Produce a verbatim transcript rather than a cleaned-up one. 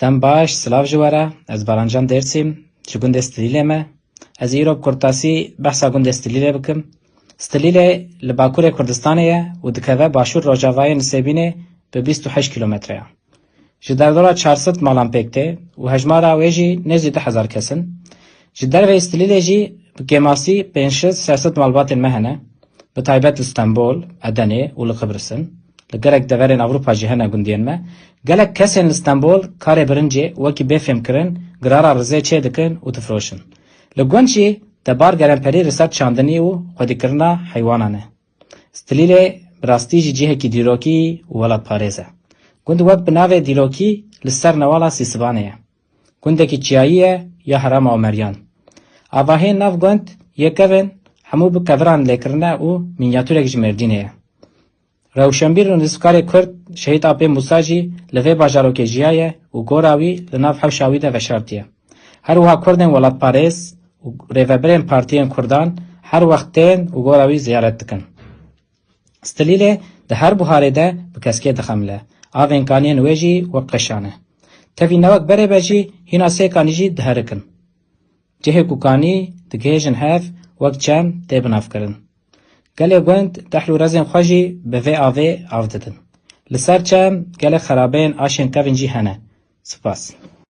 Dem baş, silav ji we re. Ez Barancan Dêrsîm, ji gundê Stilîlê me. Ez îro bi kurtasî behsa gundê Stilîlê bikim. Stilîlê li Bakurê Kurdistanê ye û dikeve Başûr Rojavayê Nisêbînê bi bîst û heşt kîlometreyan. Ji derdora çar sed malan pêk tê û hejmara wê jî nêzî du hezar kes in. Ji derveyî Stilîlê jî bi kêmasî pênc sed şeş sed malbatên me hene, bi taybet li Stenbol, Edenê û li Qibris in. Li gelek deverên Ewropa jî hene gundiyên me. Gelek kesên li Stenbol karê birincê wekî bê fêmkirin, girara rizê çêdikin û difiroşin. Li gund jî tebar gelemperî li ser çandinî û xwedîkirina heywanan e. Stilîlê bi rastî jî cihekî dîrokî û welatparêz e. Gund wek bi navê dîrokî li ser newala Sîsibanê ye. Gundekî çiyayî ye ya Herêma Omeryan. Avahiyên nav gund yê kevin hemû bi keviran lê kirine û mînyatûrek ji Mêrdînê ye. Rewşenbîr û nivîskarê Kurd Şehîd Apê Mûsa jî li vê bajarokê jiyaye û gora wî li nav hewşa wî de veşartiye. Her wiha Kurdên welatparêz û rêvebirên partiyên Kurdan her wext tên û gora wî ziyaret dikin. Stilîlê di her buharê de bi keskê dixemile. Avên kaniyên wê jî wek qeşan e. Tevî ne wek berê be jî hîna sê kanî jî diherikin. Cihê ku kanî digihêjin hev wek çem tê binavkirin. Gelê gund dehl û rezên xwe jî bi vê avê av didin. Li ser çem gelek xerabeyên aşên kevin jî hene. Spas.